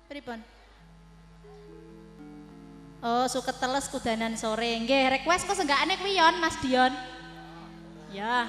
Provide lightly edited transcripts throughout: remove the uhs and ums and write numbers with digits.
Pripun? Oh, suket teles kudanan sore. Nggih, request kok senggakane kuwi Yon, Mas Dion. Ya.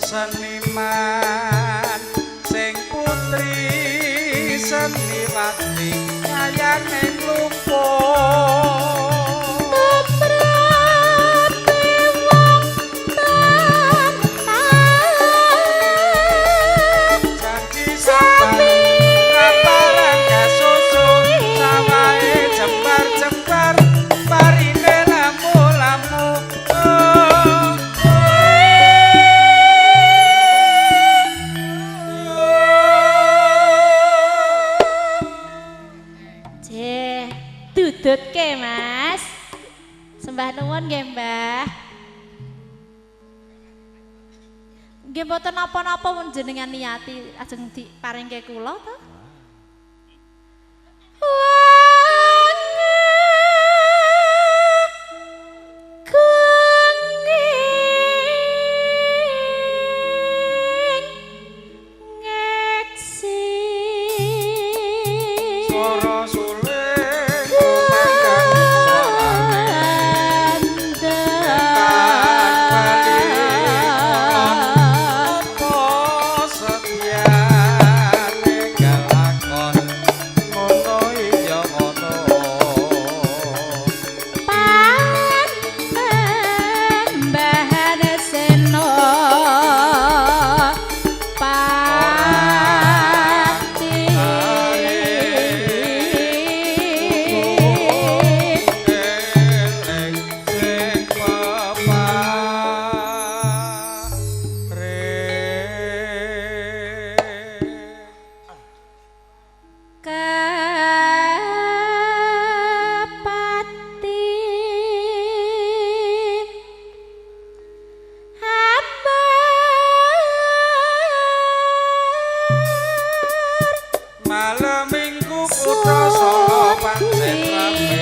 Seniman sing putri seniwati kayane mlumpuk Tumrape wong tanah janji sabar kaparan kasusu sawahe jembar-jembar parine lamu-lamu. Dudutke Mas. Sembah nuwun nggih, Mbah. Nggih mboten napa-napa pun jenengan niati ajeng diparingke kula to. Malam minggu kutha Solo pancen rame.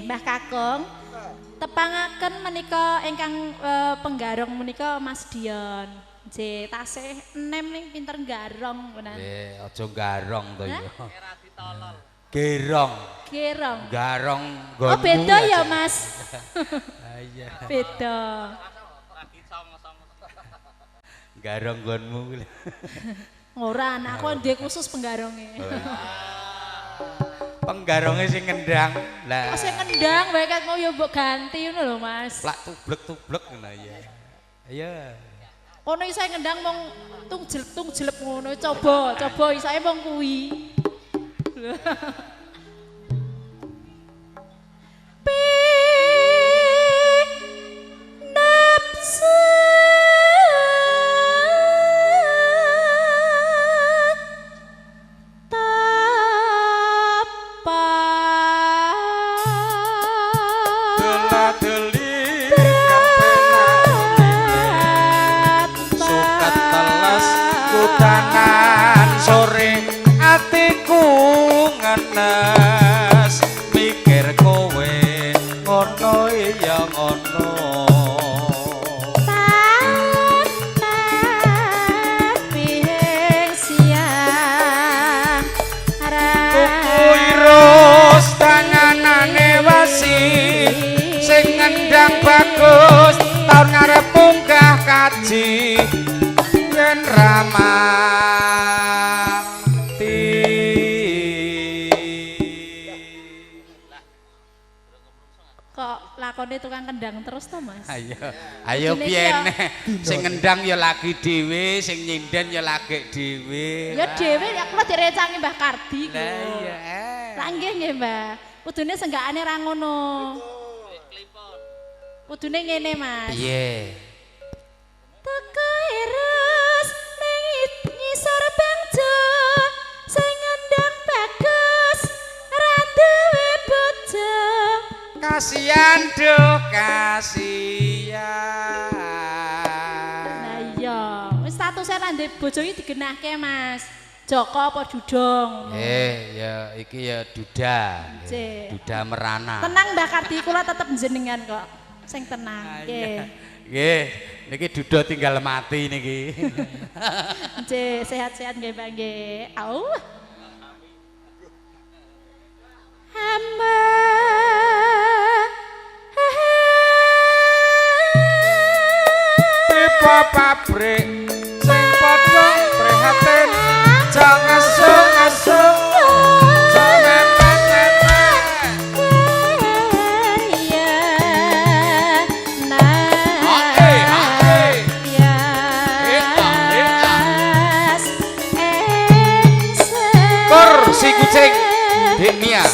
Mbah Kakung tepangaken menika ingkang penggarong menika Mas Dion. Nggih, tasih enem ning pinter garong menan. Nggih, aja garong to ya. Gerong. Gerong. Garong nggonmu. Oh, beda ya, Mas. Iya. Beda. Garong nggonmu kuwi. Ora, anakku ndek khusus penggaronge. Penggaronge sing ngendang. Lah. Oh, sing ngendang wae ket mau ya mbok ganti ngono lho, Mas. Plak tublek-tublek ngono ya. Iya. Kono isih ngendang mung tung jelep ngono. Coba, coba isih mung kuwi. Kudanan sore atiku ngenes mikir kowe ngono iya ngono. Tuku irus tanganane wasi sing ngendang bagus lakone tukang kendang terus to, Mas? Ayo, ayo piye neh? Sing ngendang ya lagi dhewe, sing nyinden ya lagi dhewe. Ya dhewe ya kula direcangi Mbah Kardi ku. Lah iya. Lah nggih nggih, Mbah. Kudune senggakane ra ngono. Kudune ngene, Mas. Piye? Teko irus ning ngisor bangjo sing ngendang bagus ra duwe bojo. Kasihan duh kasihan. Lah iya, wis statuse ra ndek bojo iki digenahke, Mas. Joko apa Dudong? Ya iki ya Duda. Duda merana. Tenang Mbah Kardi, kula tetep njenengan kok. Sing tenang nggih. Nggih, niki Duda tinggal mati niki. Nggih, sehat-sehat nggih Mbah nggih. Au. Hamba pipa pabrik sing padha prihatin jangan ngesu-ngesu jangan mepet-mepet. Kursi kucing Dik Mia.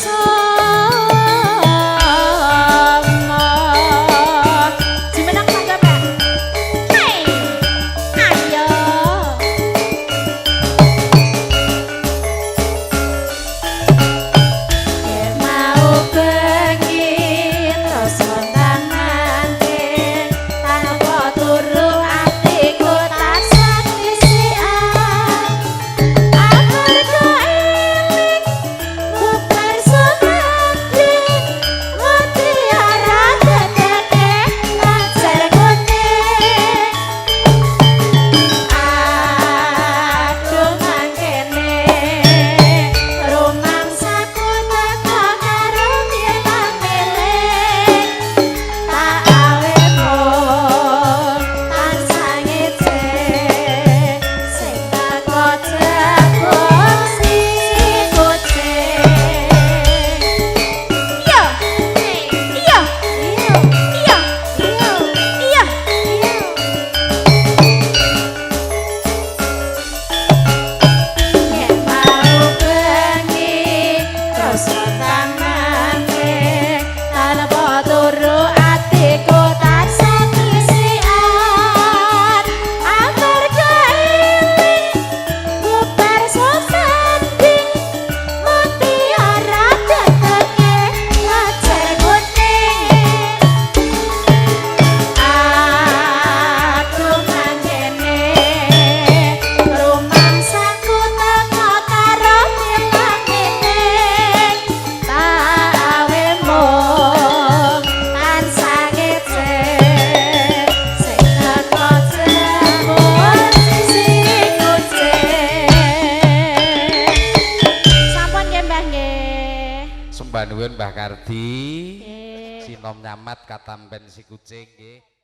Mbah Kardi, sinom nyamat katampen si kucing nggih.